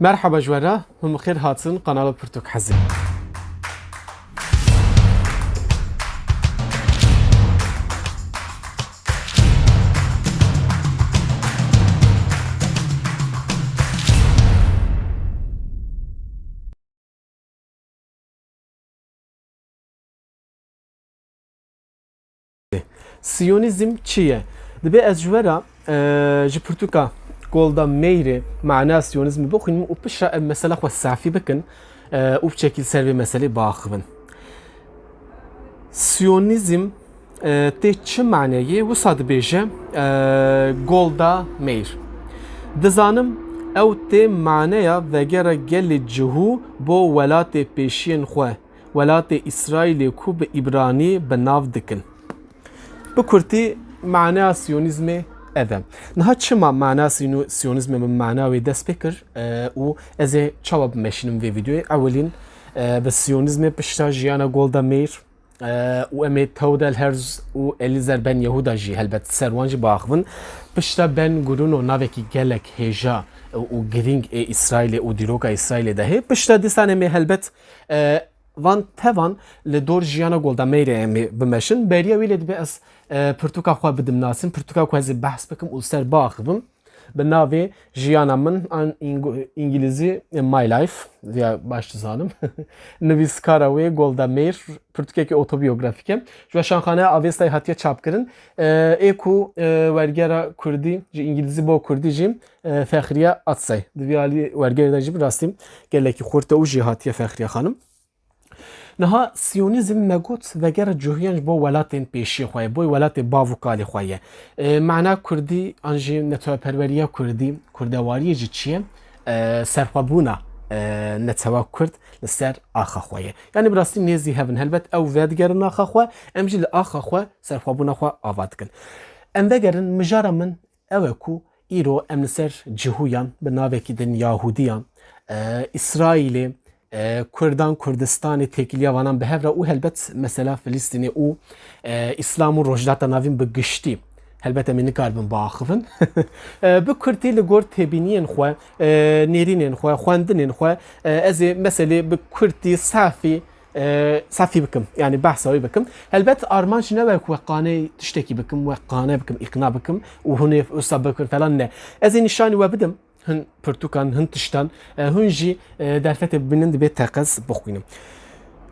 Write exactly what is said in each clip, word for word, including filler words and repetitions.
Merhaba ji we re, hûn bi xêr hatin kanala Pirtûk Hezê. Siyonîzm çi ye? Dibe ez ji we re, e, ji pirtûka Golda Meirê mana Siyonîzmê bixwînim û piştre ev mesela xwe safî bikin, e, û bi çekî li ser vê meselê biaxivin. Siyonîzm, e, tê çi maneyê? Wisa dibêje, e, Golda Meir. Dizanim ew tê maneya vegera gelê cihû bo welatê pêşiyên xwe, welatê Îsraîlê ku bi îbranî bi nav dikin. Bi kurtî, maneya Siyonîzmê ev e. Niha çima mana Siyonî-, Siyonîzmê min mana wê dest pê kir, e, û ez ê çawa bimeşînim vê vîdeoyê? Ewilîn, e, bi Siyonîzmê pişta jiyana Golda Meir, e, û em ê Theodor Herz û Eliezer Ben Yehuda jî helbet ser wan jî biaxivin. Pişta Ben Gurion navekî gelek hêja û girîng ê Îsraîlê û dîroka Îsraîlê de heye. Pişta dîsan em ê helbet, e, van tevan li dor jiyana Golda Meirê em ê bimeşin. Beriya wî lê dibe ez, e, pirtûka xwe bidim nasin, pirtûka ku ez ê behs bikim û li ser biaxivim. Bi navê Jiyana Min an Îng-, Îngilîzî, e, My Life, ya baş dizanim. Nivîskara wê Golda Meir, pirtûkekî otobiyografîk e. Ji Weşanxaneya Avestayê hatiye çapkirin. E, ê ku, e, wergera Kurdî, ji Îngilîzî bo Kurdî jî, e, Fexriye Atsay. Di vî alî wergerê de jî bi rastî gelekî xurt e û jî hatiye Fexriye Xanim. Niha Siyonîzm me got vegera cihûyan ji bo welatên pêşiyê xwe ye, bo welatê bav û kalê xwe ye. E, mana Kurdî an jî neteweperweriya Kurdî, Kurdewariyê jî çi ye? E, serxwebûna, e, netewa Kurd li ser axa xwe ye. Yanî bi rastî nêzî hev in. Helbet ew vedigerin axa xwe, em jî li axa xwe serxwebûna xwe ava dikin. Em vegerin, mijara min ew e ku îro em li ser cihûyan bi navekî din Yahûdiyan, e, Îsraîlê, e, Kurdan, Kurdistanê, têkiliya vanan bi hev re û helbet mesela Filistînê û, e, Îslam û Rojhilata Navîn bi giştî helbet em ê nikaribin biaxivin. E, bi kurtî li gor têbîniyên xwe, e, nêrînên xwe, xwendinên xwe, e, ez ê meselê bi kurtî safî e, safî bikim, yanî behsa wê bikim. Helbet armanc ne wek we qanê tiştekî bikim, we qane bikim, îqna bikim û hûn ê wisa bikin falan ne. Ez ê nîşanî we bidim hin pirtûkan, hin tiştan, e, hûn jî, e, derfetê bibînin dibê teqez bixwînin.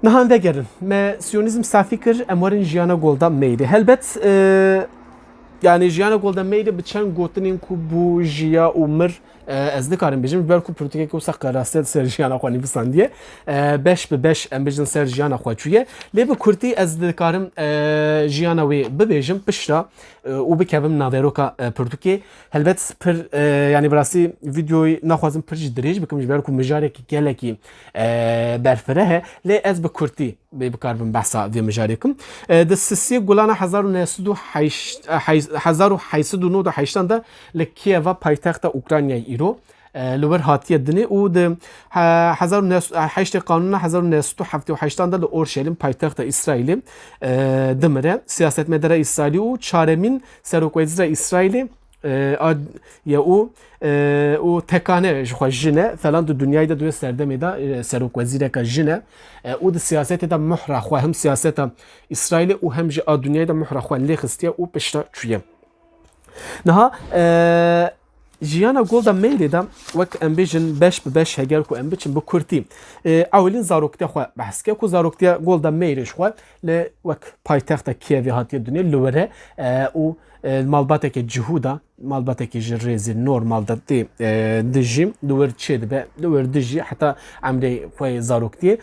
Niha em vegerin. Me Siyonîzm safî kir, em werin jiyana Golda Meirê. Helbet, e, yanî jiyana Golda Meirê bi çend gotinên ku bû, jiya û mir, E, ez nikarim bêjim, ji ber ku pirtûkeke wisa qerastiya di ser jiyana xwe nivîsandiye. E, beş bi beş, em bêjin, ser jiyana xwe çûye. Lê bi kurtî ez dikarim, e, jiyana wê bibêjim, piştre, e, û bikevim naveroka, e, pirtûkê. Helbet pir, e, yanî bi rastî vîdeoyê naxwazim pir jî dirêj bikim, ji ber ku mijarekî gelekî, e, berfireh e. Lê ez bi kurtî bê bikaribin behsa vê mijarê kim. E, di sisê Gulana hezar û neh sed û heşt, e, hezar û heyt sed û nod û heştan de li Kieva, paytexta Ukraynayê îro, e, li wir hatiye dinê û di he-, hezar û neh sed, e, heştê Kanûna hezar û neh sed û heftê û heştan de li Orşelîm, paytexta Îsraîlê, e, dimire. Siyasetmedara Îsraîlî û çaremîn serokwezîra Îsraîlê, e, a, ye û, e, û tekane ji xwe jin e, falan di dinyayê de di wê serdemê de, e, serokwezîreka jin e, e, û di siyasetê de muhra xwe hem siyaseta Îsraîlê û hem jî a dinyayê de muhra xwe lê xistiye û pişta çûye. Niha, e, jiyana Golda Meirê de wek em bêjin beş bi beş heger ku em biçin bi kurtî, e, ewilîn zaroktiya xwe behs ke ku zaroktiya Golda Meirê ji xwe li wek paytexta Kievê hatiye dinê li wir e, e, û e, malbateke cihû de, malbateke ji rêzê normal de tê, e, dijî, li wir çêdibe, li wir dijî heta emrê xwe yê zaroktiyê.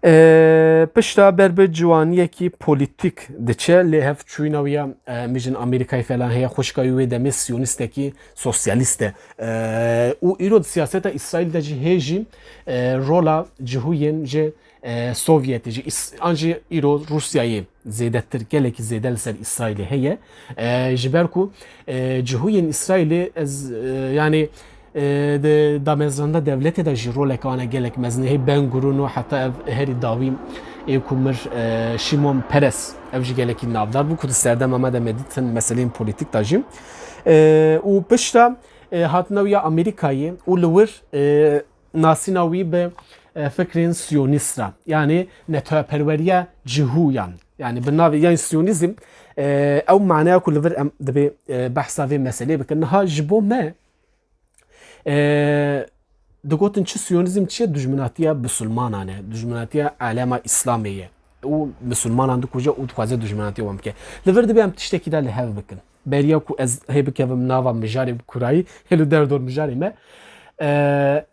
E, pişta ber bi ciwaniyekî polîtîk diçe, lê hev çûyîna wî ya, e, mijin Amerîkayê falan heye, xwişka wî wê demê siyonîstekî sosyalîst e. E, û îro di siyaseta Îsraîl de jî hê jî, e, rola cihûyên ji, e, Sovyetê jî, Îs-, an jî îro Rûsyayê zêdetir, gelekî zêde li ser Îsraîlê heye. E, ji ber ku, e, cihûyên Îsraîlê ez, e, yanî, e, di damezranda dewletê de jî roleka wan e gelek mezin. Hey Ben Gurion û heta ev herî dawî ê ku mir, e, Şimon Peres, ev jî gelekî navdar bû ku di serdema me de me dîtin meseleyên polîtîk de jî. E, û pişta, e, hatina wî ya Amerîkayê û li wir, e, nasîna wî bi, e, fikrên siyonîst re, yanî netewperweriya cihûyan, yanî bi navê, yanî siyonîzm, e, ew maneya ku li vir em dibê, e, behsa vê meselê bikin. Niha ji bo me, e, digotin çi siyonîzm çi ye? Dijminatiya bisilmanan e, dijminatiya alema Îslamê ye. Û bisilmanan dikuje û dixwaze dijminatiya wan bike. Li vir dibê em tiştekî de li hev bikin. Beriya ku ez hê bikevim nava mijarê kurayî, hê li derdor mijarê me. E,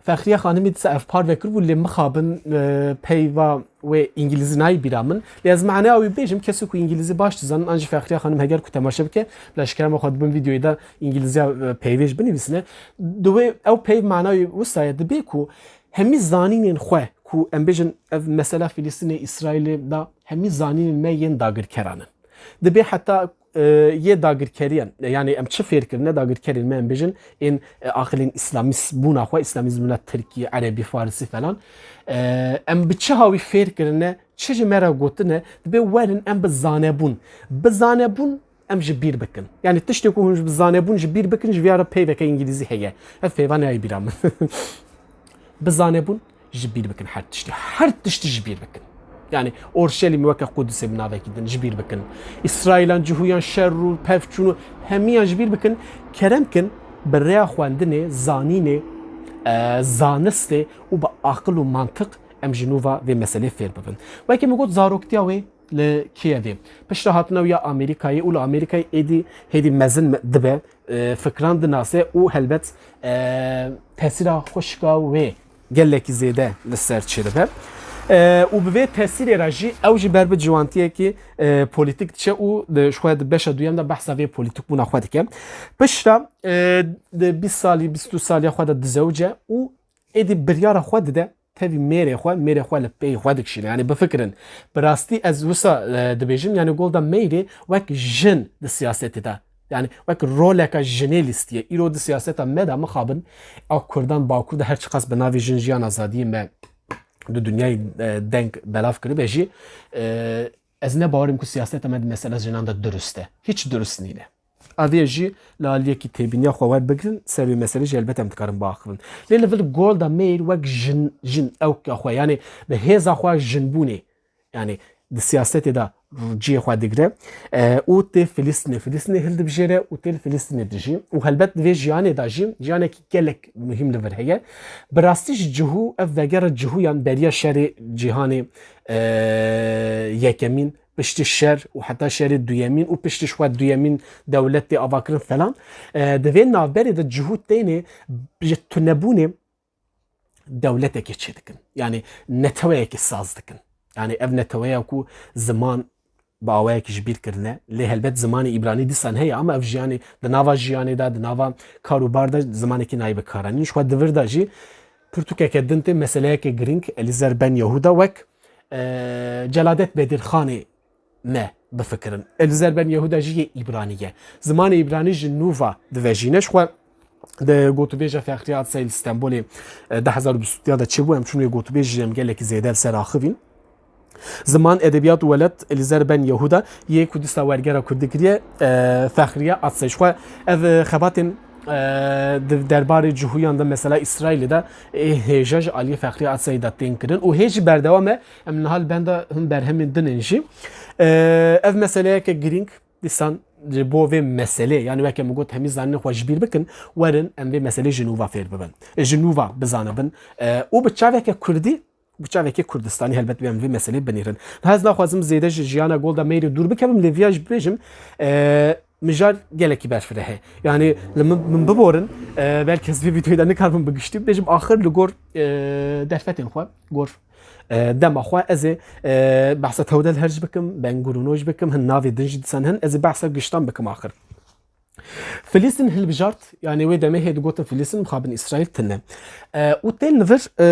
Fexriye Xanimî dîsa ev parve kiribû, lê mixabin, e, peyva wê îngilîzî nayê bîra min. Lê ez maneya wî bêjim, kesê ku îngilîzî baş dizanin, an jî Fexriye Xanim heger ku temaşe bike, bila ji kerema xwe di bin vîdeoyê de îngilîziya, e, peyvê jî binivîsine. Di wê ew peyv mana wî wisa ye, dibê ku hemî zanînên xwe ku em bêjin ev mesela Filistînê, Îsraîlê da hemî zanînên me yên dagirkeran in. Dibê heta, e, yê dagirkeriyan, yanî em çi fêr kirine dagirkerên me, em bêjin, ên, e, aqilên îslamîst bûna xwe, îslamîzmina tirkî, erebî, farisî falan. E, em bi çi hawî fêr kirine, çi ji me re gotine, dibê werin em bi zanebûn. Bi zanebûn em ji bîr bikin. Yanî tiştê ku hûn ji bi zanebûn ji bîr bikin, ji vê re peyveke îngilîzî heye. Ev peyva neyê bîra min. Bi zanebûn ji bîr bikin her tiştî. Her tiştî ji bîr bikin. Yanî Orşelîmî weke Qudusê bi navekî din ji bîr bikin. Îsraîlan, cihûyan, şer û pevçûn û hemiyan ji bîr bikin. Kerem kin bi rêya xwendinê, zanînê, e, zanistê û bi aqil û mantiq em ji nû ve vê meselê fêr bibin. Wekî min got zaroktiya wê li Kiyevê. Piştre hatina wî ya Amerîkayê û li Amerîkayê êdî hêdî mezin me-, dibe, e, fikran dinase û helbet, e, tesîra xwişka wê gelekî zêde li ser çêdibe. E, û bi vê tesîrê re jî ew jî ber bi ciwantiyekî, e, polîtîk diçe û di, ji xwe di beşa duyem de behsa vê polîtîkbûna xwe dike. Piştre, e, di bîst salî, bîst û du saliya xwe de dizewce û êdî biryara xwe dide tevî mêrê xwe, mêrê xwe li pey xwe dikişîne. Yanî bifikirin, bi rastî ez wisa, e, dibêjim, yanî Golda Meîrê wek jin di siyasetê de, yanî wek roleka jinê lîstiye. Îro di siyaseta me de mixabin, a Kurdan Bakur de her çiqas bi navê jin jiyan azadiyê me di dinyayê, e, deng belav kiribe jî, e, ez ne bawerim ku siyaseta me di mesela jinan de dirust e. Hiç dirust nîne. Avê jî li aliyekî têbîniya xwe werbigirin, ser wê meselê jî helbet em dikarin biaxivin. Lê li vir Golda Meir wek jin, jin ewka xwe, yanî bi hêza xwe jinbûnê, yanî di siyasetê de cihê xwe digire, e, û tê Filistînê. Filistînê hildibijêre û tê li Filistînê dijî. Û helbet di vê jiyanê de jî jiyanekî gelek muhîm li vir heye. Bi rastî jî cihû, ev vegera cihûyan beriya şerê cîhanê, e, yekemîn, piştî şer û heta şerê duyemîn û piştî ji xwe duyemîn dewlet tê avakirin falan. E, di vê navberê de cihû tênê ji tunebûnê dewletekê çêdikin. Yanî neteweyekê saz dikin. Yanî ev neteweya ku ziman bi awayekî ji bîr kirine. Lê helbet zimanê îbranî dîsan heye, ama ev jiyanê di nava jiyanê de, di nava kar û bar de zimanekî nayê bikaranîn. Ji xwe di vir de jî pirtûkeke din tê, meseleyeke girîng, Elîzer Ben Yehuda wek, e, Celadet Bedirxanê me bifikirin. Elîzer Ben Yehuda jî yê îbranî ye. Zimanê îbranî ji nû ve divejîne. Ji xwe di gotûbêja Fexriye Atsayî li Stenbolê, e, du hezar û bîst û ya de çêbû, em çûn wê gotûbêj jî em gelekî zêde li ser axivîn. Ziman, Edebiyat û Welat, Elîzer Ben Yehuda, yê ku dîsa wergera kurdî kiriye, e, Fexriye Atsayî. Ji xwe ev, e, xebatên, e, di derbarê cihûyan de, mesela Îsraîlê de, ê hêja ji aliyê Fexriye Atsayî de tên kirin û hê jî berdewam e. Em niha li benda hin berhemên din in jî. E, ev meseleyeke girîng, dîsan ji bo vê meselê, yanî weke min got, hemî zanînê xwe ji bîr bikin, werin em vê meselê ji nû ve fêr bibin. E, ji nû ve bizanibin. E, û bi çaveke kurdî, bi çavekê Kurdistanî helbet em vê meselê binêrin. Niha ez naxwazim zêde ji jiyana Golda Meirê dûr bikevim, lê viya jî bibêjim, e, mijar gelekî berfireh e. Yanî li min, min biborin, e, belkî ez vê vîdeoyê de nikarim bi giştî bibêjim, axir li gor, e, derfetên xwe, gor, e, dema xwe ez ê, e, behsa Tewdel her jî bikim, Ben Gurûno jî bikim, hin navê din jî dîsan hin, ez ê behsa giştan bikim axir. Filistîn hilbijart, yanî wê demê hê digotin Filistîn, mixabin Îsraîl tune. E, û tên li vir, e,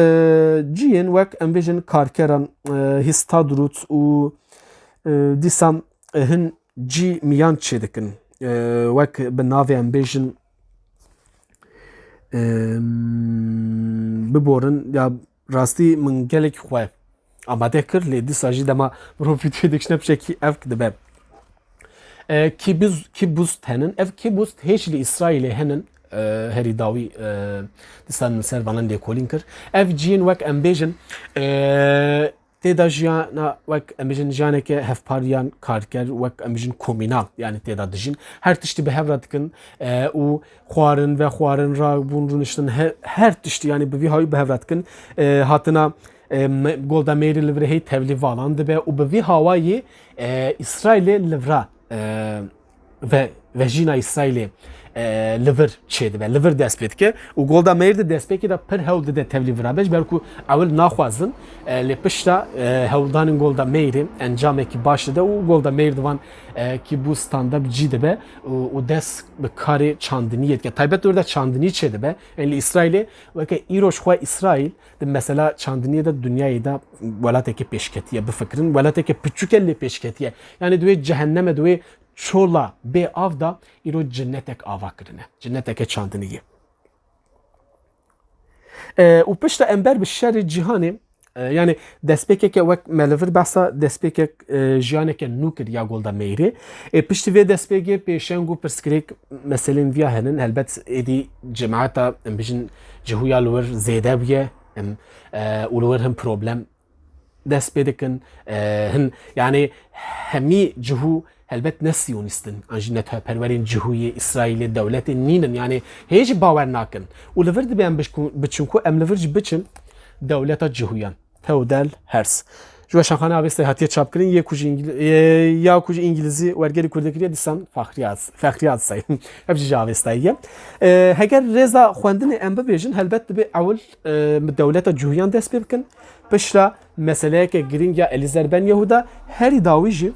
ciyên wek em bêjin karkeran, e, Histadrut û, e, dîsan, e, hin cî miyan çêdikin. E, wek bi navê em bêjin, e, biborin ya Rastî min gelek xwe amade kir, lê dîsa jî dema mirov vîdeoyê dikişine pişekî evk dibe. E, kîbuz-, kîbust henin. Ev kîbust hêj li Îsraîlê henin. e, herî dawî, e, dîsan li ser vanan lêkolîn kir. Ev ciyên wek em bêjin, e, tê de jiyana, wek em bêjin, jiyaneke hevpar yan karker, wek em bêjin komînal, yanî tê de dijîn. Her tiştî bi hev re dikin, e, û xwarin, vexwarin, rabûn, rûniştin, he-, her tiştî, yanî bi vî hawî bi hev re dikin. E, hatina, e, me-, Golda Meirê li vir hê tevlî valan dibe û bi vî hawayî, e, Îsraîlê li vira, e, ve-, vejîna Îsraîlê, e, li vir çêdibe, li vir dest pê dike û Golda Meir di destpêkê de pir hewl dide tevlî vira be, ji ber ku ewil naxwazin, e, lê pişta, e, hewldanên Golda Meirê encamekî baş dide û Golda Meir di van, e, kî bû stand-up cî dibe û, û dest bi karê çandiniyê dike. Taybet li wir de çandinî çêdibe. Yanî li Îsraîlê weke îro ji xwe Îsraîl di mesela çandiniyê de dinyayê de welatekî pêşketî ye. Bifikirin, welatekî piçûk e lê pêşketî ye. Yanî di wê cehenneme, di wê çola bê av de îro cinnetek ava kirine. Cinneteke çandiniyê. E, û pişta em ber bi şerê cîhanê, e, yanî destpêkeke wek me li vir behsa destpêkek, e, jiyaneke nû kir ya Golda Meirê. E, piştî vê destpêkê pêşeng û pirsgirêk meselên viya henin. Helbet êdî cemaeta, em bijin, cihûya li wir zêde bûye, em, e, û li wir hin problem dest pê dikin. E, hin, yanî hemî cihû helbet ne siyonîst in, an jî netewperwerên cihûyê Îsraîlê dewletê nînin. Yanî hê jî bawer nakin. Û li vir dibe em bişku-, biçin ku em li vir jî biçin dewleta cihûyan. Theodor Herzl. Ji Weşanxaneya Avestayê hatiye çapkirin, yê ku ji Îngil-, yê, ya ku ji Îngilîzî wergerî kurdî kiriye, dîsan Fexriyaz, Fexriyaz say. Ev jî ji Avestayê ye. E, heger rêza xwendinê em bibêjin, helbet dibe ewil, e, bi dewleta cihûyan dest pê bikin. Piştre meseleyeke girîng ya Elîzer Ben Yehuda, herî dawî jî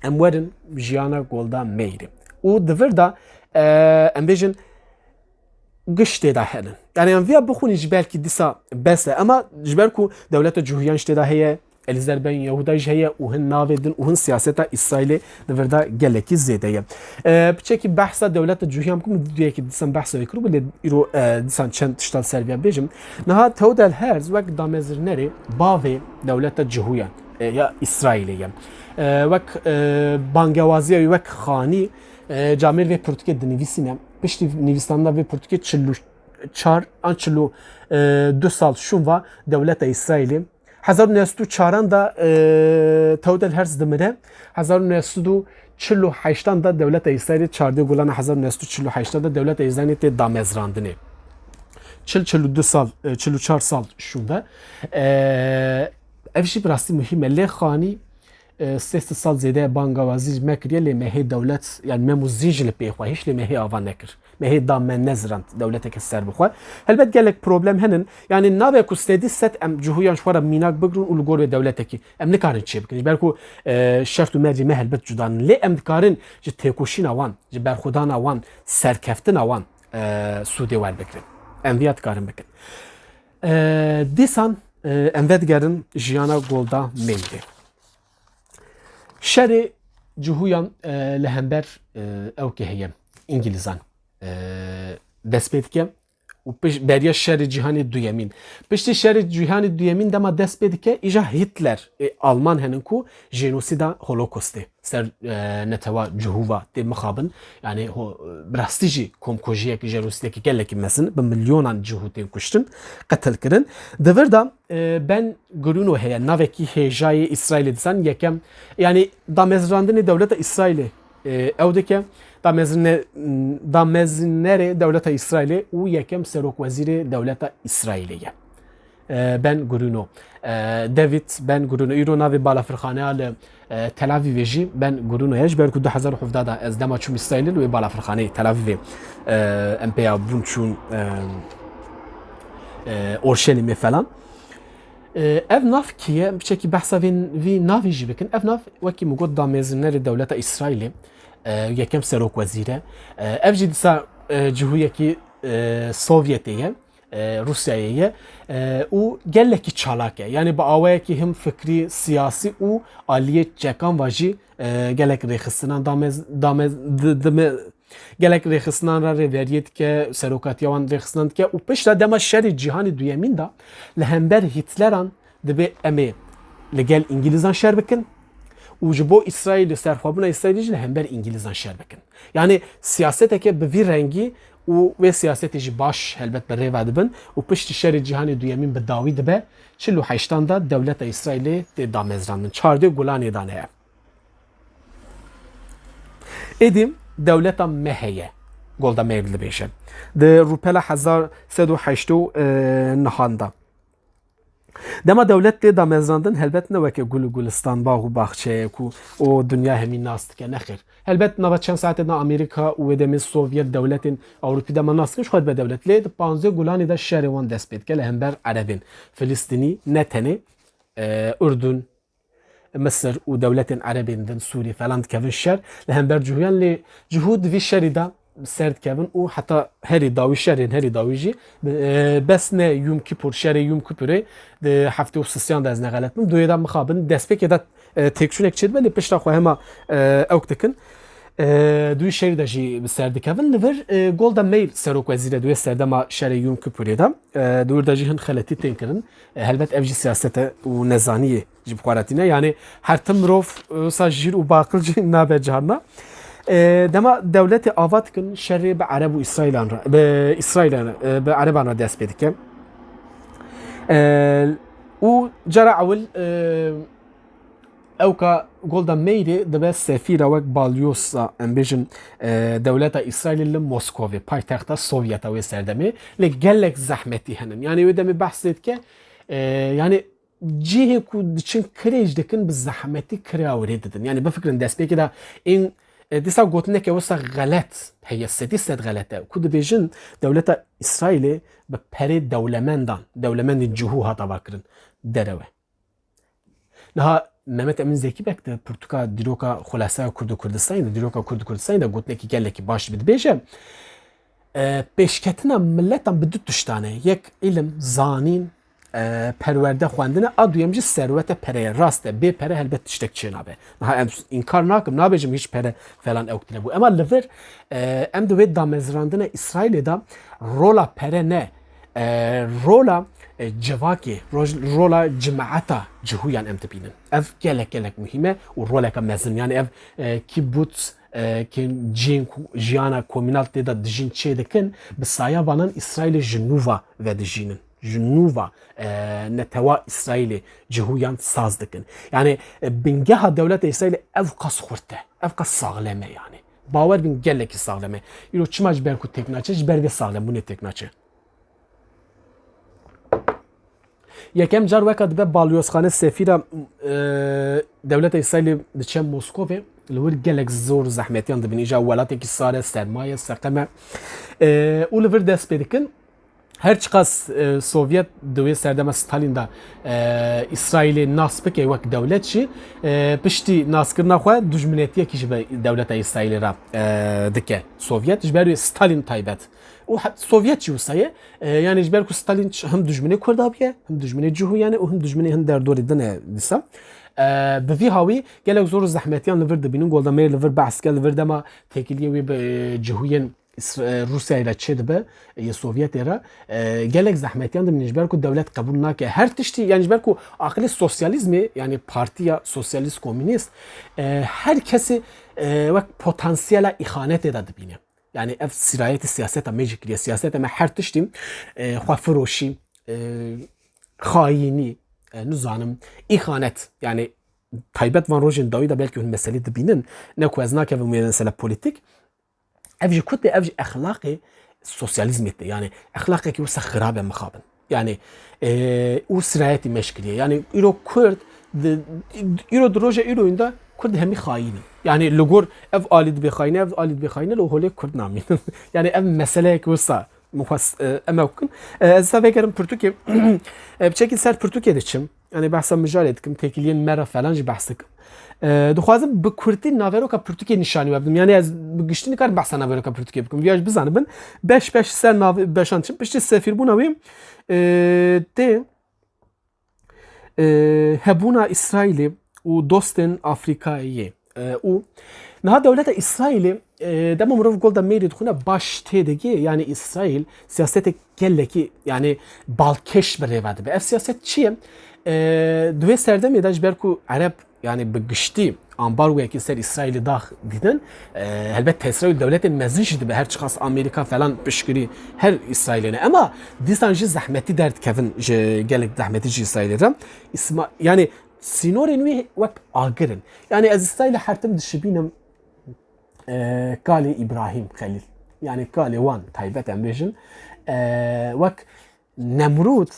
em werin jiyana Golda Meirê. Û di vir de, e, em bêjin, giş tê de henin. Yanî em viya bixwînin jî belkî dîsa bes e. Ema ji ber ku dewleta cihûyan jî tê de heye, Elîzer Ben Yehuda jî heye û hin navê din û hin siyaseta Îsraîlê di vir de gelekî zêde ye. E, piçekî behsa dewleta cihûyan bikim, duyekî dîsan behsa wê kiribû, lê îro, e, dîsan çend tiştan ser viya bêjim. Niha Theodor Herzl wek damezrînerê bavê dewleta cihûyan, e, ya Îsraîlê ye. E, wek, e, bangewaziya wî wek xanî, e, camêr vê pirtûkê dinivîsîne. Piştî nivîsandina vê pirtûkê çil û çar an çil û du sal şûn va dewleta Îsraîlê. Hezar û neh sed û çaran de, e, Theodor Herzl dimire. Hezar û neh sed û çil û heştan de dewleta Îsraîlê, çardeh Gulana hezar û neh sed û çil û heştan de dewleta Îsraîlê tê damezrandinê. Çil, çil û du sal, e, çil û çar sal şûn ve. E, ev jî bi rastî muhîm e. Lê xanî, e, sê sed sal zêde bangawazî ji me kiriye, lê me hê dewlet, yanî me muzî jî li pê xwe hişt, lê me hê ava nekir. Me hê da me nezirand dewleteke serbixwe. Helbet gelek problem henin. Yanî nabe ku sedî sed em cihûyan ji xwe re mînak bigirin û li gor wê dewletekî em nikarin çê bikin. Ji ber ku, e, şert û mercê me helbet cuda nin. Lê em dikarin ji têkoşîna wan, ji berxwedana wan, serkeftina wan, e, sûdê werbigirin. Em viya dikarin bikin. E, dîsan, e, em vedigerin jiyana Golda Meirê. Şerê cihûyan, e, li hember, e, ew ke heye, Îngilîzan, e, dest pê dike û piş-, beriya şerê cîhanê duyemîn. Piştî şerê cîhanê duyemîn dema dest pê dike, îja Hitler ê Alman henin ku jenosîda Holokostê ser, e, netewa cihûva tê mixabin. Yanî ho-, bi rastî jî komkujiyek, jenosîdekî gelekî mezin, bi milyonan cihû tên kuştin, qetil kirin. Di vir de, e, Ben Gurino heye, navekî hêjayê Îsraîlê dîsan yekem, yanî damezrandinê dewleta Îsraîlê, e, ew dike, damezrine-, damezrînerê dewleta Îsraîlê û yekem serokwezîrê dewleta Îsraîlê ye. E, Ben Gurino. E, David Ben Gurino. Îro navê balafirxaneya li, e, Tel Avîvê jî Ben Gurino ye. Ji ber ku du hezar û hevdeh de ez dema çûm Îsraîlê li wê balafirxaneyê Tel Avîvê, e, em pêya bûn çûn, e, e, Orşelîmê falan. E, ev nav kî ye? Piçekî behsa vê, vî navê jî bikin. Ev nav, wekî min got, damezrînerê dewleta Îsraîlê, e, yekem serokwezîr e. E, ev jî dîsa, e, cihûyekî, e, Sovyetê ye, e, Rûsyayê ye, e, û gelekî çalak e. Yanî bi awayekî him fikrî, siyasî û aliyê çekan ve jî, e, gelek rêxistinan damez-, damez-, di-, dime-, gelek rêxistinan re rêveriyê dike, serokatiya wan rêxistinan dike û pişta dema şerê cîhanê duyemîn de li hember Hitleran dibê em ê li gel Îngilîzan şer bikin û ji bo Îsraîlê, serxwebûna Îsraîlê jî li hember Îngilîzan şer bikin. Yanî siyaseteke bi vî rengî û wê siyasetê jî baş helbet bi rê ve dibin û piştî şerê cîhanê duyemîn bi dawî dibe, çil û heştan de dewleta Îsraîlê tê damezrandin. Çardeh Golanê de ne. Êdî dewleta me heye, Golda Meir dibêje. Di rûpela hezar sed û heştê û nihan de. Dema dewlet tê damezrandin, helbet ne weke gul û gulistan, bax û baxçeyek û o dinya hemî nas dike, nexêr. Helbet nava çend saetê de Amerîka û wê demê Sovyet dewletên Ewropî dema nas dikin, ji xwe dibe dewlet. Lê di panzdeh Gulanê de şerê wan dest pê dike li hember Erebên Filistînî, ne tenê, e, Urdun, Misir û dewletên Erebên din, Sûrî falan dikevin şer li hember Cihûyan, lê Cihû di vî şerî de bi ser dikevin û heta herî dawî şerên herî dawî jî, e, bes ne Yûm Kipûr, şerê Yûm Kipûrê di heftê û sisiyan de ez nexelet bim, duyê de mixabin destpêkê de, e, têkçûnek çêdibe, lê pişta xwe hema, e, ewk dikin. E, di wî şerî de jî bi ser dikevin. Li vir, e, Golda Meir serokwezîr e di wê serdema şerê Yûm Kipûrê de. E, di wir de jî hin xeletî tên kirin. E, helbet ev jî siyaset e û nezaniyê ji bi xwe re tîne. Yanî her tim mirov, e, wisa jîr û baqil jî nabe carna. E, dema dewletê ava dikin, şerê bi Ereb û Îsraîlan re, bi Îsraîlan re, e, bi Ereban re dest pê dike. E, û cara ewil, e, ewka Golda Meirê dibe sefîra wek balyosa, em bêjin, e, dewleta Îsraîlê li Moskovê, paytexta Sovyeta wê serdemê, lê gelek zehmetî henin. Yanî wê demê behsê dike, e, yanî cihê ku diçin kirêj dikin, bi zehmetî kirêya wê rê didin. Yanî bifikirin destpêkê de ên, e, dîsa gotineke wisa xelet heye, sedî sed xelet e. Ku dibêjin dewleta Îsraîlê bi perê dewlemendan, dewlemendên cihû hat avakirin, derewe. Niha Mehmet Emîn Zekî Beg di pirtûka Dîroka Xuleseya Kurd û Kurdistanê de, Dîroka Kurd û Kurdistanê de gotinekî gelekî baş bi dibêje, e, pêşketina miletan bi du tiştan e. Yek îlim, zanîn, e, perwerde, xwendin e, a duyem jî serwet e, pere ye. Rast e, bê pere helbet tiştek çênabe. Niha em înkar nakim, nabêjim hîç pere falan ewk tine bû. Ema li vir, e, em di wê damezrandina Îsraîlê de rola pere ne, e, rola, e, civakê, roj-, rola cimaeta cihûyan em dibînin. Ev gelek gelek muhîm e û roleke mezin. Yanî ev, e, kî but, e, kî cihên ku-, jiyana komînal tê de dijîn çê dikin, bi saya vanan Îsraîlê ji nû ve vedijînin. Ji nû ve, e, netewa Îsraîlê cihûyan saz dikin. Yanî, e, bingeha dewleta Îsraîlê ev qas xurt e. Ev qas saxlem e yanî. Bawer bin gelekî saxlem e. Îro çima ji ber ku têk naçe, ji ber vê saxlembûnê têk naçe. Yekem car weka dibe balyozxane sefîra, e, dewleta Îsraîlê diçe Moskovê, li wir gelek zor û zehmetiyan dibin. Îja welatekî sar e, serma ye, seqem e. E, û li vir dest pê dikin. Her çiqas, e, Sovyet di wê serdema Stalin de, e, Îsraîlê nas bike wek dewlet jî, e, piştî naskirina xwe dijminetiyekî ji be-, dewleta Îsraîlê re, e, dike Sovyet. Ji ber wê Stalin taybet. Û he-, Sovyet jî wisa ye. E, yanî ji ber ku Stalin ç-, him dijminê Kurda bûye, him dijminê Cihûyanê û him dijminê hin derdorê din e dîsa. E, bi vî hawî gelek zor û zehmetiyan li vir dibînin. Golda Meir li vir behs dike, li vir dema têkiliyê wê bi, e, Cihûyên Îsra-, e, Rûsyayê re çêdibe, e, yê Sovyetê re, e, gelek zehmetiyan dibînin ji ber ku dewlet qebûl nake. Her tiştî, yanî ji ber ku aqilê sosyalîzmê, yanî Partiya Sosyalîst Komînîst, e, her kesê, e, wek potansiyela îxanetê de dibîne. Yanî ev sîrayetê siyaseta me jî kiriye. Siyaseta me her tiştî, e, xwefiroşî, e, xayînî, e, nizanim, îxanet, yanî taybet van rojên dawî de belkî hûn meselê dibînin. Ne ku ez nakevim wê mesele polîtîk. Ev jî kutê, ev jî exlaqê sosyalîzmê tê. Yanî exlaqekî wisa xirab e mixabin. Yanî, e, û sirayetî me ji kiriye. Yanî îro Kurd, di, îro di roja îroyîn de Kurd hemî xayîn in. Yanî li gor ev alî dibê xayîn e, ev alî dibê xayîn e, li holê Kurd namînin. Yanî ev meseleyek wisa min xwest, e, em ew bikin. E, ez sa vegerim pirtûkê, e, biçekî ser pirtûkê diçim. Yanî behsa mijarê dikim, têkiliyên me re falan jî behs dikim. E, dixwazim bi kurtî naveroka pirtûkê nîşanî we bidim. Yanî ez bi giştî nikarim behsa naveroka pirtûkê bikim. Viya jî bizanibin, beş beş ser nav-, beşan diçim. Piştî sefîrbûna wî, e, tê, e, hebûna Îsraîlê û dostên Afrîkayê. E, û niha dewleta Îsraîlê, e, dema mirov Golda Meirê dixwîne baş têdigê, yanî Îsraîl siyasetek gelekî, yanî balkêş bi rê ve dibe. Ev siyaset çi ye? E, di wê serdemê de ji ber ku Ereb, yanî bi giştî ambargoyekî ser Îsraîlê dax dîtin. E, helbet tesîra wî dewletên mezin jî dibe, her çiqas Amerîka falan piştgirî her Îsraîlê ne. Ema dîsan jî zehmetî derdikevin ji gelek zehmetî ji Îsraîlê re. Îsma-, yani sînorên wî wek agir in. Yani ez Îsraîlê her tim dişibînim, e, kalê Îbrahîm Xelîl. Yani kalê wan taybet em bêjin. E, wek Nemrûd,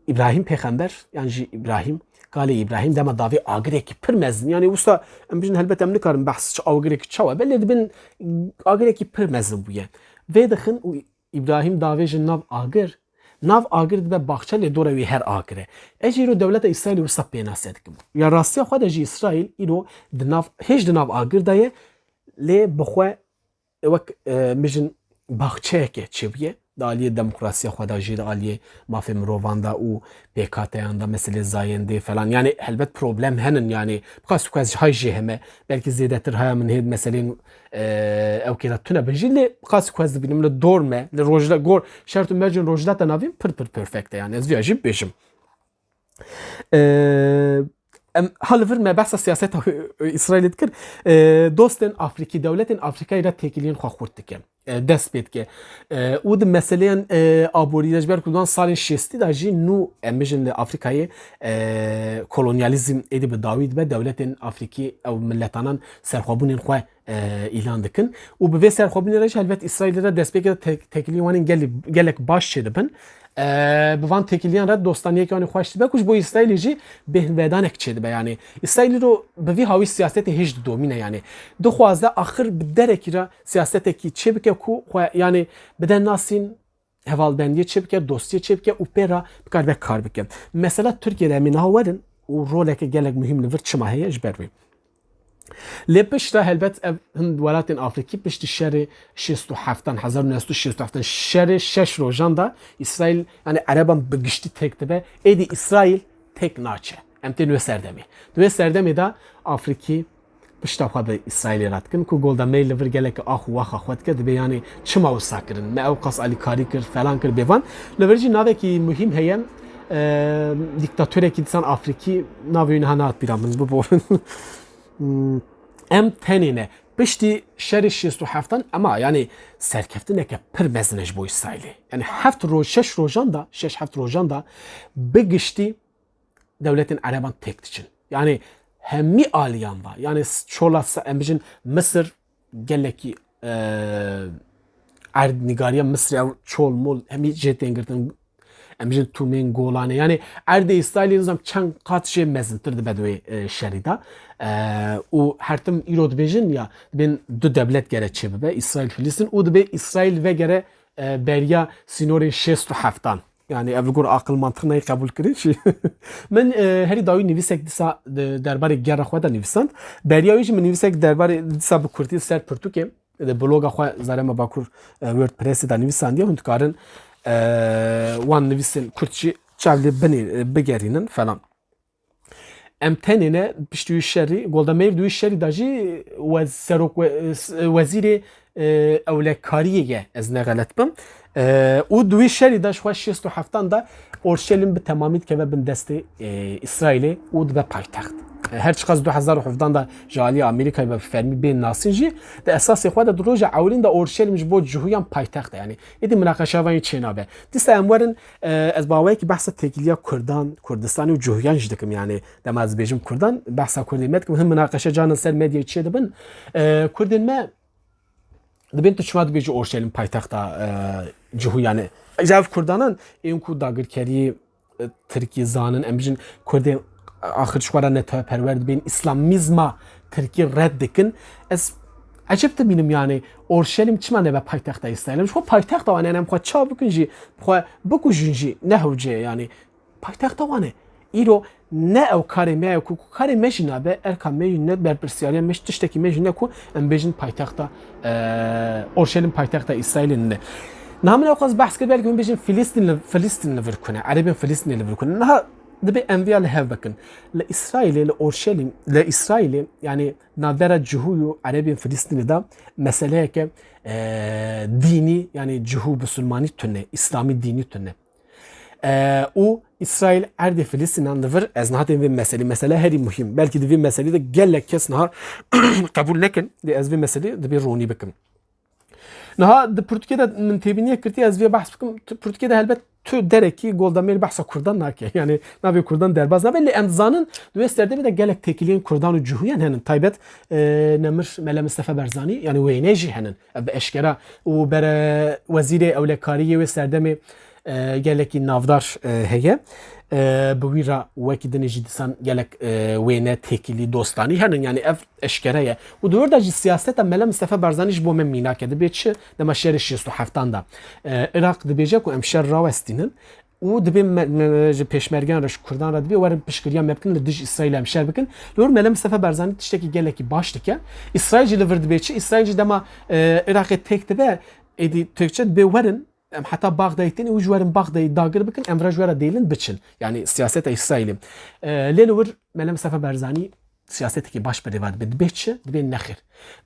Îbrahîm pêxember, yan jî Îbrahîm, kalê Îbrahîm dema davê agirekî pir mezin. Yani wisa em bijin helbet em nikarin behs çi agirekî çawa be, lê dibin agirekî pir mezin bûye. Vê dixin û Îbrahîm davêjin nav agir, nav agir dibe baxçe, lê dora wî her agir e. Ez jî îro dewleta Îsraîlê wisa pênase dikim. Ya rastiya xwe de jî Îsraîl îro di nav, hêj di nav agir de ye, lê bi xwe wek, e, mijin baxçeyeke çêbûye. Di aliyê demokrasiya xwe de jî, di aliyê mafê mirovan de û pêkateyan de, meselê zayendê falan. Yani helbet problem henin, yani bi qas ku ez hay jê heme, belkî zêdetir haya min hêd meselên, e, ew kêra tune bin jî, lê bi qas ku ez dibînim li dor me, li rojda gor şert û mercên rojda te navîn pir pir perfect e, yani ez viya jî bêjim. E, em ha li vir me behsa siyaseta Îsraîlê dikir. E, dostên Afrîkî, dewletên Afrîkayê re têkiliyên xwe xurt dike. E, dest pê dike. E, û di meseleyên, e, aborî de ji ber ku di wan salên şêstî de jî nû em bijin li Afrîkayê, e, kolonyalîzm êdî bi dawî dibe, dewletên Afrîkî ew miletanan serxwebûnên xwe, e, îlan dikin. Û bi vê serxwebûnê re jî helbet Îsraîlê re destpêkê de te-, têkiliyên wan ên gelî-, gelek baş çêdibin. E, bi van têkiliyan re dostaniyeke wan ê xweş dibe ku ji bo Îsraîlê jî bêhnvedanek çêdibe. Yani Îsraîl îro bi vî hawî siyasetê hêj didomîne. Yani dixwaze axir bi derekî re siyasetekî çêbike ku xwe, yani bide nasîn, hevalbendiyê çêbike, dostiyê çêbike û pê re bikaribe kar bike. Mesela Tirkiye de em ê niha werin û roleke gelek muhîm li vir çima heye ji ber wê. Lê piştre helbet ev hin welatên Afrîkî piştî şerê şêst û heftan, hezar û neh sed û şêst û heftan, şerê şeş rojan de Îsraîl, yani Ereban bi giştî têk dibe, êdî Îsraîl têk naçe. Em tên wê serdemê. Di wê serdemê de Afrîkî pişta xwe bi Îsraîlê re dikin ku Golda Meir li vir gelek ax û waxa xwe dike, dibê yani çima wisa kirin? Me ew qas alîkarî kir, falan kir, bêvan. Li vir jî navekî muhîm heye, e, dîktatorekî dîsan Afrîkî, navê wî niha nehat bîra min, biborin. Hmm, em tenê ne. Piştî şerê şêst û heftan, ema yani serkeftineke pir mezin e ji bo Îsraîlê. Yani heft roj, şeş rojan da, şeş heft rojan da bi giştî dewletên Ereban têk diçin. Yani hemî aliyan va. Yani s-, çola se-, em bijin Misir gelekî, e, erdnîgariya Misirê ew çol mol hemî jê tên girtin. Em bijin Tûmên Golanê. Yani erdê Îsraîlê nizam çend qat jê mezintir dibe di wê, e, şerî de. E, û her tim îro dibêjin ya dibên du dewlet gere çêbibe, Îsraîl, Filistîn, û dibê Îsraîl vegere, e, beriya sînorên şêst û heftan. Yani ev li gor aqil mantiq nayê qebûl kirin jî. Min, e, herî dawî nivîsek dîsa di derbarê gera xwe de nivîsand. Beriya wî jî min nivîsek derbarê dîsa bi kurtî ser pirtûkê di bloga xwe Zarema Bakur, e, WordPressê de nivîsandiye. Hûn dikarin, e, wan nivîsên kurt jî çav lê binê, e, bigerînin falan. Em tenê ne, piştî wî şerî, Golda Meir di wî şerî de jî wez-, serok we-, s-, wezîrê, e, ewlekariyê ye, ez ne xelet bim. E, û di wî şerî de ji xwe şêst û heftan de Orşelîm bi temamî dikeve bin destê, e, Îsraîlê û dibe paytext. E, her çiqas du hezar û hevdan de ji alî Amerîkayê ve bi fermî bên nasîn jî, di esasê xwe de di roja ewilîn de Orşelîm ji bo Cihûyan paytext e. Yani êdî minaqeşa van yê çênabe. Dîsa em werin, e, ez baweyekî behsa têkiliya Kurdan, Kurdistanê û Cihûyan jî dikim. Yani dema ez dibêjim Kurdan, behsa Kurdê me dikim. Hin minaqeşe canan ser medyayê çêdibin. E, Kurdên me dibên tu çima dibêjî Orşelîm paytexta, e, Cihûyan e? Ji ev Kurdanan ên ku dagirkeriyê, e, Tirkî zanin, em bijin Kurdên axir ji xwe re netewperwer dibên, îslamîzma Tirkî red dikin. Ez ecêb dimînim, yani Orşelîm çima nebe paytexta Îsraîlê? Ji xwe paytexta wan e, yani em xwe çav bikin jî, bi xwe bikujin jî, ne hewce ye, yani paytexta wan e. Îro ne ew karê me ye ku, ku karê me jî nabe, erka me jî ne, berpirsiyariya me jî, tiştekî me jî ne ku em bêjin paytexta, e, Orşelîm paytexta Îsraîlê ne. Niha min ewqas behs kir, belkî hûn bêjin Filistîn li, Filistîn li vir kune, Erebên Filistînê li vir kune. Niha dibê em viya li hev bikin. Li Îsraîlê, li Orşelîm, li Îsraîlê, yani navbera Cihû û Erebên Filistînê de meseleyeke, e, dînî, yani Cihû, Bisilmanî tune, Îslamî dînî tune. E, û Îsraîl erdê Filistînan li vir, ez niha tên vê meselî, mesele herî muhîm. Belkî di vê meselî de gelek kes niha qebûl nekin, lê ez vê meselî dibê ronî bikim. Niha di pirtûkê de min têbîniyek girtî, ez vê behs bikim. Tu, pirtûkê de helbet tu derekî Golda Meir behsa Kurdan nake. Yani navê Kurdan derbas nabe. Lê em dizanin di wê serdemê de gelek têkiliyên Kurdan û cihûyan henin. Taybet, e, Nemir Mele Mistefa Berzanî, yani wêne jî henin. Ev bi eşkera û bere wezîrê ewlekariyê wê serdemê, e, gelekî navdar, e, heye. E, bi wî re wekî dinê jî dîsan gelek, e, wêne têkilî dostanî henin. Yani ev eşkere ye. Û di wir de jî siyaseta Mele Mistefa Barzanî ji bo me mînak e. Dibê çi? Dema şerê şêst û heftan de, e, Iraq dibêje ku em şer rawestînin û dibê me, me, ji pêşmergeyan re, ji Kurdan re dibê werin piştgiriya me bikin, li dij Îsraîlê em şer bikin. Li wir Mele Mistefa Barzanî tiştekî gelekî baş dike. Îsraîl jî li vir dibê çi? Îsraîl jî dema, e, Iraqê têk dibe, êdî têkçe dibê werin, em heta Baxdayê tên û ji werin Baxdayê dagir bikin, em vira ji we re dêlin biçin. Yani siyaseta Îsraîlê. E, lê li wir Mele Mistefa Barzanî siyasetekî baş bi rêva dibe. Dibê çi? Dibê nexêr.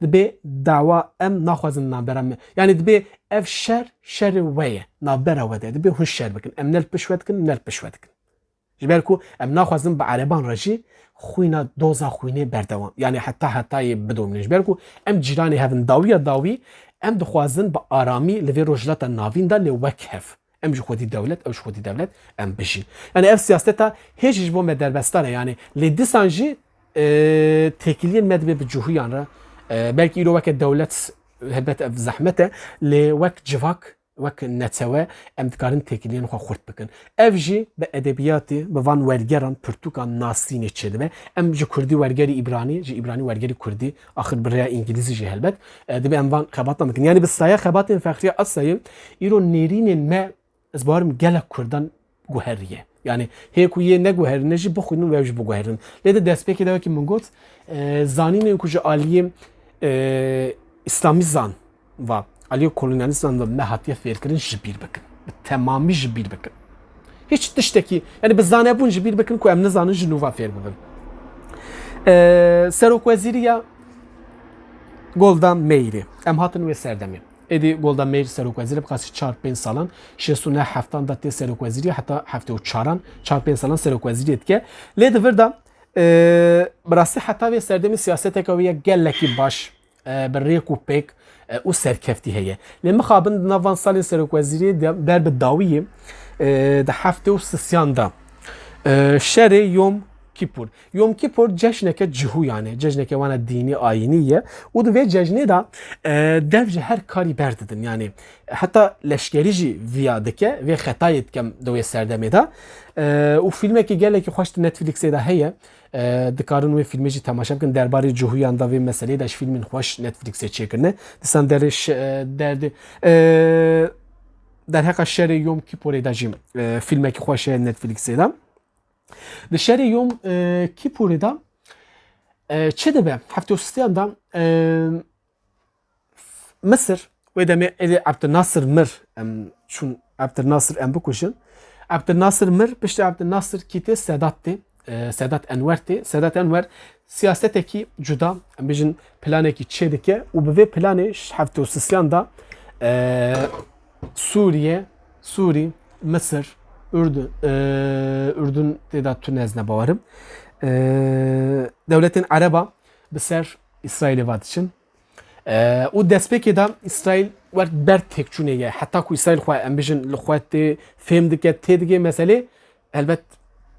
Dibê dawa em naxwazin navbera me. Yani dibê ev şer, şerê we ye. Navbera we de. Dibê hûn şer bikin. Em ne li pişt we dikin, ne li pişt we dikin. Ji ber ku em naxwazin bi ereban re jî xwîna doza xwînê berdewam. Yani heta hetayê bidomînin. Ji ber ku em cîranê hev in dawiya dawî, em dixwazin bi aramî li vê Rojhilata Navîn de lê wek hev. Em ji xwedî dewlet, ew ji xwedî dewlet, em bijîn. Yani ev siyaseta hê jî ji bo me derbesdar e. Yani lê disan jî, e, têkiliyên me dibê bi cihûyan re, e, belkî îro weke dewlet helbet ev zehmet e, lê wek civak, wek netewe em dikarin têkiliyên xwe xurt bikin. Ev jî bi edebiyatê, bi van wergeran, pirtûkan nasînê çêdibe. Em ji kurdî wergerî îbranî, ji îbranî wergerî kurdî, axir bi rêya îngilîzî jî helbet, e, dibê em van xebatan bikin. Yani bi saya xebatên Fexriye Asayê îro nêrînên me, ez bawerim gelek kurdan guheriye. Yani hê ku yê neguherîne jî bixwînin û ew jî biguherin. Lê di destpêkê de wekî min got, e, zanînên ku ji aliyê, e, îslamîzan ve, aliyê kolonyalîstan ve me hatiye fêrkirin ji bîr bikin. Bi temamî ji bîr bikin. Hiç tiştekî, yani bi zanebûn ji bîr bikin ku em nizanin ji nû ve fêr bibin. E, Serokwezîriya Golda Meirê. Em hatin wê serdemê. Êdî Golda Meir serokwezîr e, bi qasî çar pênc salan, şêst û neh heftan de tê serokwezîriyê, heta heftê û çaran, çar pênc salan serokwezîriyê dike. Lê di vir de, e, bi rastî heta vê serdemê siyaseteke wê ye gelekî baş, e, bi rêk û pêk, e, û serkeftî heye. Lê mixabin di nav van salên serokwezîriyê de ber bi dawiyê, e, di heftê û sisiyan de, e, şerê Yom Kîpûr. Yom Kîpûr ceşneke cihûyan e, ceşneke wana dînî, ayînî ye û di vê cejnê de, e, dev ji her karî berdidin. Yani heta leşkerî jî viya dike, vê xetayê dikem di wê serdemê de. E, û fîlmekî gelekî xweş di Netflixê de heye. E, dikarin wê fîlmê jî temaşe bikin. Derbarê cihûyan de vê meseleyê de ji fîlmên xweş Netflixê çêkirine. Disan derê ş-, e, derdê, e, derheqa şerê Yom Kîpûrê de jî, e, fîlmekî xweş heye Netflixê de. Di şerê Yom, e, Kîpûrê de, e, çi dibe? Heftê û sisiyan de, e, Misir, wê demê êdî Abdülnasir mir, em çûn Abdülnasir em bikujin. Abdülnasir mir, piştî Abdülnasir kî tê? Sedat tê. E, Sedat Enwer tê. Sedat Enwer siyasetekî cuda, em bêjin planekî çêdike û bi vê planê ji heftê û sisiyan de, e, Sûriye, Sûrî, Misir, Ürdün, e, Ürdün tê de tune, ez ne bawerim. E, dewletên Ereba bi ser Îsraîlê ve diçin. E, û destpêkê de Îsraîl wer ber têkçûnê ye. Heta ku Îsraîl xwe, em bêjin, li xwe tê fêm dike, tê digê meselê, helbet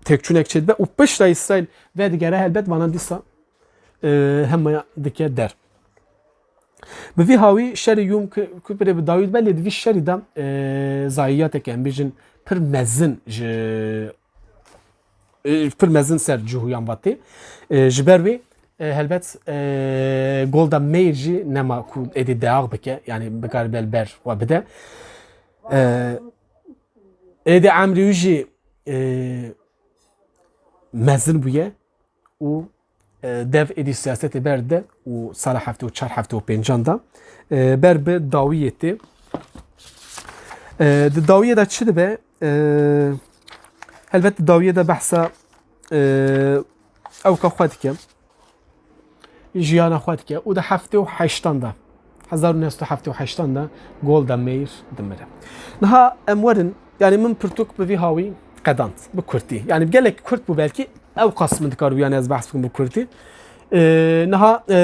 têkçûnek çêdibe û piştre Îsraîl vedigere, helbet vana dîsa, e, hema dike der. Bi vî hawî şerê Yom Ki-, Kîpûrê bi dawî dibe, lê di vî şerî de, e, zayiyateke, em bêjin, pir mezin ji, e, pir mezin ser cihûyan ve tê. E, ji ber wê, e, helbet, e, Golda Meir jî nema ku êdî deax bike, yani bikaribe li ber xwe bide. E, êdî emrê wî jî, e, mezin bûye û, e, dev êdî siyasetê berde û sala heftê û çar heftê û pêncan de, e, ber bi dawiyê tê. E, di dawiyê de çi dibe? E, helbet di dawiyê de behsa, e, ewka xwe dike. Jiyana xwe dike û di heftê û heştan de, hezar û neh sed û heftê û heştan de Golda Meir dimire. Niha em werin, Yani min pirtûk bi vî hawî qedand, bi kurtî. Yani gelek kurt bû belkî, ew qas min dikar wî, yani ez behs bikim bi kurtî. E, niha, e,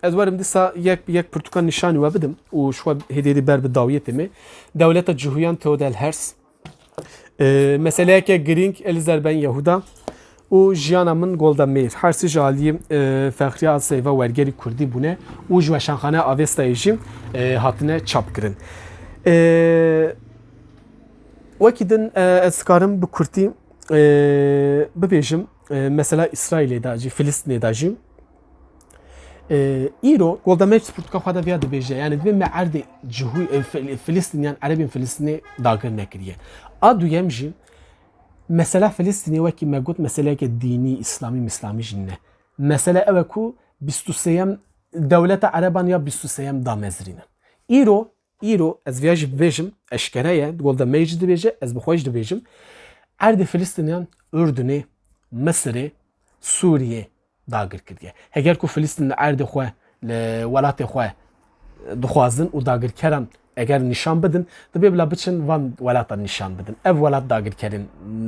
ez werim dîsa yek, yek pirtûka nîşanî we bidim û ji xwe hêdî hêdî ber bi dawiyê têmê. Dewleta Cihûyan Theodor Herz. E, meseleyeke girîng Eliezer ben Yehuda û jiyana min Golda Meir. Her sê ji aliyê, e, Fexriya Aseyva wergerî kurdî bûne û ji Weşanxaneya Avestayê jî, e, hatine çapkirin. E, wekî din, e, ez dikarim bi kurtî, e, bibêjim, e, mesela Îsraîlê de jî, Filistînê de jî, e, îro Golda Meir pirtûka xwe de viya dibêje, yani dibê me erdê Cihû-, e, Fil-, Filistîniyan, Erebên Filistînê dagir nekiriye. A duyem jî, mesela Filistînê wekî me got, meseleyeke dînî, îslamî, mislamî jî nîne. Mesele ew e ku bîst û sêyem dewleta Ereban ya bîst û sêyem damezrînin. Îro, îro ez viya jî bibêjim, eşkere ye, Golda Meir jî dibêje, ez bi xwe jî dibêjim. Erdê Filistîniyan Urdunê, Misirê, Sûriyê dagir kiriye. Heger ku Filistîn li erdê xwe, li welatê xwe dixwazin û dagirkeran eger nîşan bidin, dibê bila biçin van welatan nîşan bidin. Ev welat dagirkerên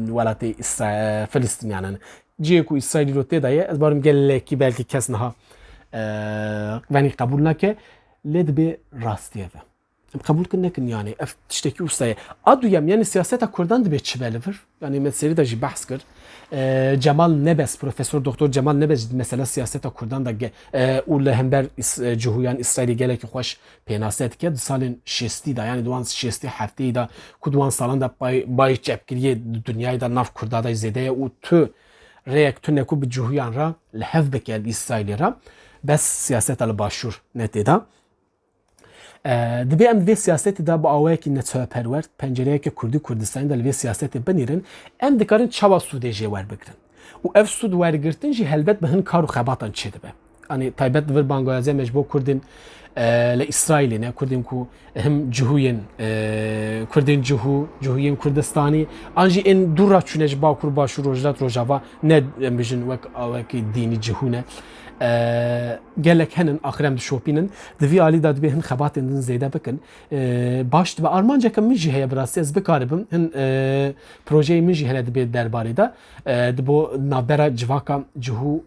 welatê Îsra-, Filistîniyan in. Cihê ku Îsraîlî lo tê de ye, ez barim gelekî belkî kes niha, e, venî qebûl nake, lê dibê rastî ev e. Em qebûl kin nekin, yani ev tiştekî wisa ye. A duyem, yani siyaseta Kurdan dibê çi be li vir? Yani me serî de jî behs kir. E, Cemal Nebes, Profesor Doktor Cemal Nebes jî mesela siyaseta Kurdan de ge-, e, û li hember Îs-, e, Cihûyan Îsraîlê gelekî xweş pênase dike. Di salên şêstî de, yani di wan şêstî hefteyî de ku di wan salan de pay-, bayê çepkiriyê di dinyayê de nav Kurda de zêde ye û tu rêyek tune ku bi Cihûyan re li hev bike li Îsraîlê re, bes siyaseta li başûr ne tê de. E, dibê em di vê siyasetê de bi awayekî neçaweperwer, pencereyeke Kurdî Kurdistanê de li vê siyasetê binêrin, em dikarin çawa sûdê jê werbigirin. Û ev sûd wergirtin jî helbet bi hin kar û xebatan çêdibe. Yanî taybet li vir bangawaziya me ji bo Kurdên, e, li Îsraîlê ne, Kurdên ku him cihûyên, e, Kurdên cihû, cihûyên Kurdistanî, an jî ên dûr re çûne ji Bakur, Başûr, Rojhilat, Rojava, ne em bijin wek awekî dînî cihû ne. E, gelek henin, axir em dişopînin. Di vî alî de dibê hin xebatên din zêde bikin. E, baş dibe. Armanceke min jî heye, bi rastî ez bikaribim. Hin, e, projeyê min jî hene dibê derbarê de. E, di bo navbera civaka cihû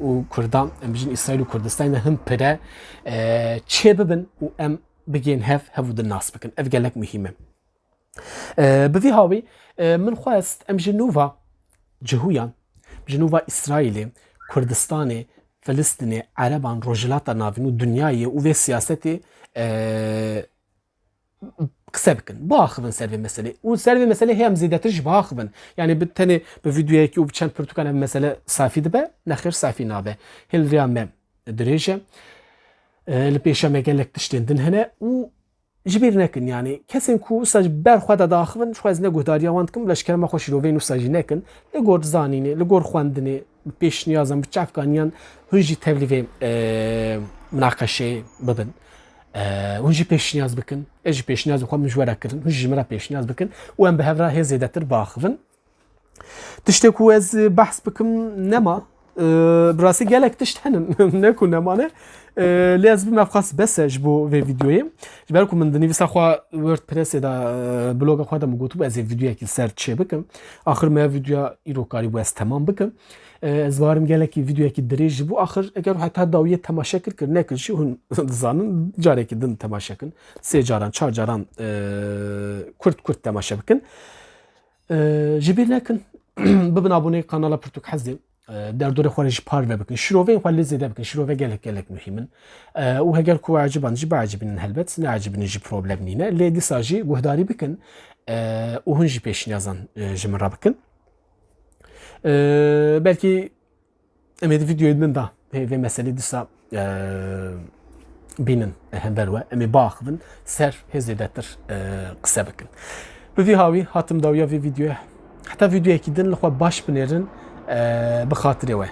û Kurdan, em bijin Îsraîl û Kurdistanê de hin pire, e, çê bibin û em bigên hev, hev û din nas bikin. Ev gelek muhîm e. E, bi vî hawî, e, min xwest em ji nû va cihûyan, ji nû va Îsraîlê, Kurdistanê, Filistînê, Ereban, Rojhilata Navîn û dinyayê û vê siyasetê, e, qise bikin. Biaxivin ser vê meselê. Û ser vê meselê hê em zêdetir jî biaxivin. Yani bi tenê bi vîdeoyekî û bi çend pirtûkan ev mesele safî dibe? Nexêr, safî nabe. Hê li riya me dirêj e. E, li pêşa me gelek tiştên din hene û ji bîr nekin, yani kesên ku wisa ji ber xwe de diaxivin, ji xwe ez ne guhdariya wan dikim, bila ji kerema xwe şîroveyên wisa jî nekin. Li gor zanînê, li gor xwendinê, bi pêşniyazan, bi çavkaniyan hûn jî tevlî vê, e, minaqeşeyê bibin. E, hûn jî pêşniyaz bikin, ez jî pêşniyazê xwe min ji we re kirin, hûn jî ji min re pêşniyaz bikin û em bi hev re hê zêdetir biaxivin. Tiştê ku ez behs bikim nema. Ee, bi rastî gelek tişt henin. Ne ku nemane. Ee, lê ez bim ev qas bes e ji bo vê vîdeoyê. Ji ber ku min di nivîsa xwe WordPressê de, e, bloga xwe de min gotibû ez ê vîdeoyekî ser çê bikim. Axir me ev vîdeoya îro karîbû ez temam bikim. Ee, ez barim gelekî vîdeoyekî dirêj jî bû. Axir eger heta dawiyê temaşe kir, kir nekir jî hûn dizanin carekî din temaşe kin. Sê caran, çar caran, e, kurt kurt temaşe bikin. E, ji bîr nekin, bibin aboneyê kanala Pirtûk Hezê. E, derdorê xwe re jî parve bikin. Şiroveyên xwe lê zêde bikin. Şirove gelek gelek muhîm in. E, û heger ku we eciban jî biecibînin helbet, neecibînin jî problem nîne. Lê dîsa jî guhdarî bikin, e, û hûn jî pêşniyazan, e, ji min re bikin. E, belkî Em ê di vîdeoyê din de hê vê meselê dîsa, e, bînin, e, hember we. Em ê biaxivin ser hê zêdetir, e, qise bikin. Bi vî hawî hatim dawiya vê vîdeoyê. Heta vîdeoyekî din li xwe baş binêrin, e, bi xatirê we.